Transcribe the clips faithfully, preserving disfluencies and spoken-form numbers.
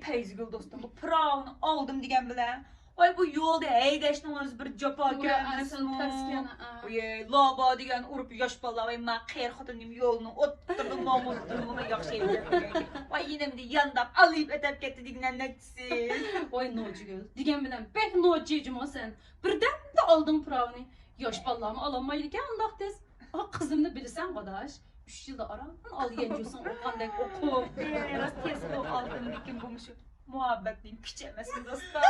پەيزىگۈل دوستۇم، بۇ پىراۋىنى ئالدىم دېگەن بىلەن، ۋاي، بۇ يولدا ھەيدەشنىڭ ئۆزى بىر جاپاكەن ئەمەسمۇ؟ ۋاي، لاۋا دېگەن ئۇرۇپ ياش بالىلار، ۋاي، ما قېرى خوتۇنۇم يولنىڭ ئوتتۇرىدا ماڭىۋاتىدۇ، ياخشى ھەيدەپ. ۋاي، يېنىمدا يانداق ئالىيىپ ئەتەپ كەتتى دېگىنە نەچچىسى. ۋاي، نوچىگۈل دېگەن بىلەن بەك نوچى جۇمۇ سەن. بىردەمدە ئالدىڭ پىراۋىنى. ياش بالىلارمۇ ئالالمايدىكەن ئۇنداق تېز. ئا، قىزىمنى بىلىسەن، ئاداش. ئۈچ يىلدا ئاران ئالدى يەنجۇسۇڭ ئوقۇغاندەك ئوقۇپ. ئەي، راست تېز ئۇ ئالدىم، لېكىن بۇ مۇشۇ مۇھەببەتنىڭ كۈچى ئەمەسمۇ، دوستلار؟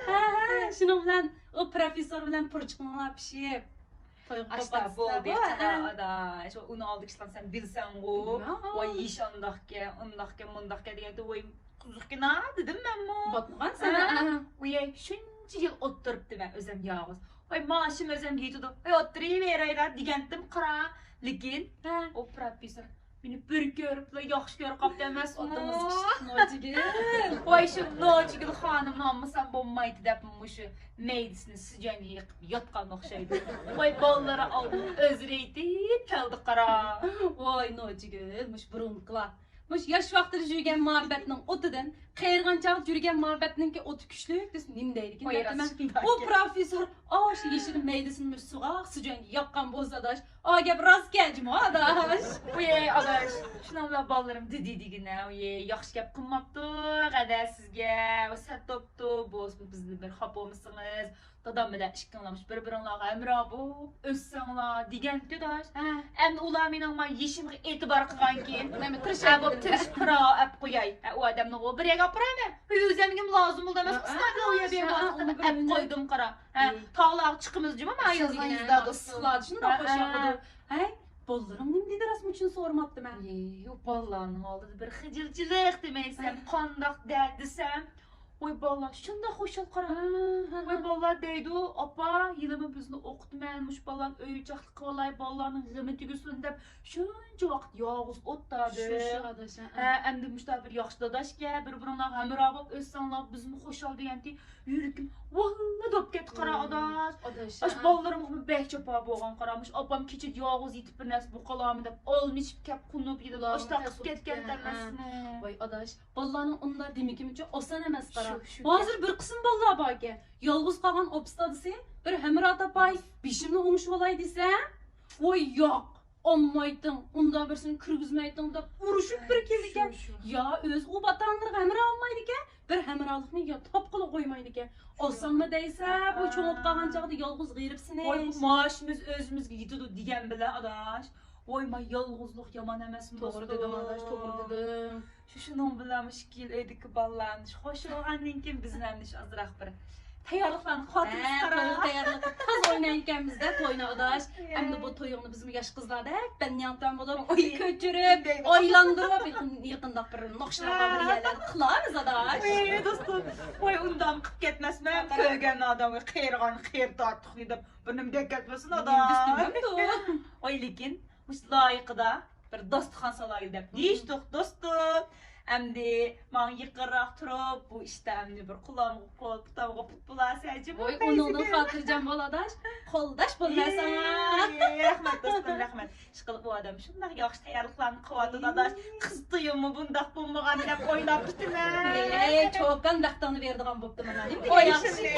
ھە، ھە، شۇنىڭ بىلەن ئۇ پروفېسسور بىلەن پۇرچۇقنىڭلار پىشىپ، تويغا ئاشتا بولدى، قارا، ئاداش. ئۇنى ئالدى كىشىلەر سەن بىلسەڭغۇ. ۋاي، يېشى ئانداقكەن، ئۇنداقكەن، مۇنداقكەن دېگەندە، ۋاي، قىزىقكىنا دېدىم مەنمۇ. باتمىغان سەن، ھە، ھە. ۋاي، شۇنچە يىل ئولتۇرۇپتىمەن ئۆزۈم يالغۇز. ۋاي، ماشىم ئۆزۈمگە يېتىدۇ. ۋاي، ئولتۇرۇۋېرەيلا دېگەنتىم، قارا. لېكىن، ھە، ئۇ پروفېسسور مېنى بىر كۆرۈپلا ياخشى كۆرۈپ قاپتۇ ئەمەسمۇ؟ ئاتىڭىز كىچىك نوچىگۈل. ۋاي، شۇ نوچىگۈل خانىمنى ئالمىسام بولمايتتى دەپ مۇشۇ مەيدىسىنى سىجانغا يېقىپ ياتقان ئوخشايدۇ. ۋاي، بالىلىرى ئالدىن ئۆزرە يېتىپ كەلدى، قارا. ۋاي، نوچىگۈل، مۇشۇ بۇرۇنقىلار مۇشۇ ياش ۋاقتىدا يۈرگەن مۇھەببەتنىڭ ئوتىدىن، قېرىغان چاغدا يۈرگەن مۇھەببەتنىڭكى ئوتى كۈچلۈك دېسە نېمە دەيدىكىن دەپتىمەن. بۇ پروفېسسور ئاشۇ يېشىل مەيدىسىنى مۇشۇ سۇغاق سىجانغا ياققان بولسا، ئاداش، ئا گەپ راست گەجمۇ، ئاداش. ۋىي، ئاداش، شۇنىڭ بىلەن بالىلىرىم دېدى دېگىنە، ۋىي، ياخشى گەپ قىلماپتۇ، غەدە سىزگە، سەت بوپتۇ، بولسىمۇ بىزدىن بىر خاپا بولمىسىڭىز. دادام بىلەن ئىككىڭلار مۇشۇ بىر-بىرىڭلارغا ھەمراھ بولۇپ ئۆتسەڭلار دېگەنتى داش. ھە. ئەمدى ئۇلار مېنىڭ ما يېشىمغا ئېتىبار قىلغانكىن، مەن بىر تىرىشىپ، ھە، بوپ تىرىشىپ پىراۋا ئەپ قوياي. ھە، ئۇ ئادەمنى بىر يەرگە ئاپىرايمەن. ئۆزۈمگىمۇ لازىم بولدى ئەمەس، ھە، ئۇستا بىر ئۇ يەردە ھە، بىر ھە، ۋاقىتتا ئۇنى ئەپ قويدۇم قارا. ھە، تاغلارغا چىقىمىز جۇمۇ، ما يازغان يېزىدا دوستلار شۇنداق خۇش ياقىدۇ. ھەي، بالىلىرىڭ نېمە دېدى راستمۇ چۈن سورىماپتىمەن. يوق، بالىلارنىڭ ئالدىدا بىر خىجىلچىلىق دېمەيسەن، قانداق دە دېسەم، ۋاي بالىلار شۇنداق خۇشال قارا. ۋاي بالىلار دەيدۇ، ئاپا، ھېلىمۇ بىزنى ئوقۇتىمەن، مۇشۇ بالىلارنى ئۆيچاقلىق قىلىۋالاي، بالىلارنىڭ غېمى تۈگىسۇن دەپ شۇنچە ۋاقىت يالغۇز ئولتۇردى. شۇ، شۇ، ئاداش، ھە. ھە، ئەمدى مۇشۇنداق بىر ياخشى داداشكەن، بىر-بىرىڭلار ھەمراھ بولۇپ ئۆتسەڭلار بىزمۇ خۇشال دېگەنتى، يۈرىكىم ۋاللا دوپ كەتتى قارا، ئاداش. ئاداش، ئاشۇ بالىلىرىمغىمۇ بەك جاپا بولغان قارا، مۇشۇ ئاپام كېچىدە يالغۇز يېتىپ بىر نەرسە بوقالامدۇ دەپ ئالمىشىپ كەپ قونۇپ يېتىپ ئاشۇنداق قىلىپ كەتكەن ئەمەسمۇ. ۋاي ئاداش، بالىلارنىڭ ئۇنداق دېمىكىمىچۇ ئاسان ئەمەس قارا. ھازىر بىر قىسىم بالىلار باركەن، يالغۇز قالغان ئوبدان دادىسى بىر ھەمراھ تاپاي، بېشىمنى ئوڭشىۋالاي دېسە، ۋاي ياق، ئالمايتتىڭ، ئۇنداق بىرسىنى كىرگۈزمەيتتىڭ دەپ ئۇرۇشۇپ بىر كېلىدىكەن. يا ئۆزى ئۇ ئاتا-ئانىلىرىغا ھەمراھ ئالمايدىكەن، بىر ھەمراھلىقنى يا تاپقىلى قويمايدىكەن. ئالساڭمۇ دەيسە، بۇ چوڭىيىپ قالغان چاغدا يالغۇز غېرىبسىنى. ۋاي، بۇ مائاشىمىز ئۆزىمىزگە يېتىدۇ دېگەن بىلەن ئاداش. ۋاي، ما يالغۇزلۇق يامان ئەمەسمۇ، توغرا دېدىڭ ئاداش، توغرا دېدىڭ. شۇ، شۇنىڭ بىلەن مۇشۇ ئىككى يىل ئۆيدىكى بالىلارنى خۇش بولغاندىن كېيىن بىزمۇ ئەمدى شۇ ئازراق بىر تەييارلىقلارنى قىلىۋاتىمىز، ھە، قارا. توي تەييارلىقى تازا ئوينايدىكەنمىز-دە توينى ئاداش. ئەمدى بۇ تويۇڭنى بىزمۇ ياش قىزلاردەك بەنياڭتەن بولۇپ، كۆچۈرۈپ، ئايلاندۇرۇپ، يېقىنداق بىر ناخشىلارغا بىر يەرلەرنى قىلارمىز ئاداش. ۋاي دوستۇم، ۋاي ئۇنداق قىلىپ كەتمەسمەن، كۆرگەن ئادەمگە قېرىغان قېرى تارتۇقنى دەپ بىر نېمە دەپ كەتمىسۇن ئاداش. ۋاي لېكىن مۇشۇ لايىقىدا بىر داستىخان سالايلى دەپ دېيىشتۇق دوستۇم. ئەمدى ماڭا يېقىنراق تۇرۇپ، بۇ ئىشتا ئەمدى بىر قولۇمغا قول، پۇتۇمغا پۇت بولارسەن جۇمۇ. ۋاي، ئۇنىڭدىن خاتىرجەم بول ئاداش، قولداش بولىمەن ساڭا. رەھمەت دوستۇم، رەھمەت. ئىشقىلىپ ئۇ ئادەم شۇنداق ياخشى تەييارلىقلارنى قىلىۋاتىدۇ ئاداش. قىز تويۇممۇ بۇنداق بولمىغان دەپ ئويلاپ پۈتىمەن. ۋاي، چوكان بەختىڭنى بېرىدىغان بوپتىمەن. ۋاي ياخشى.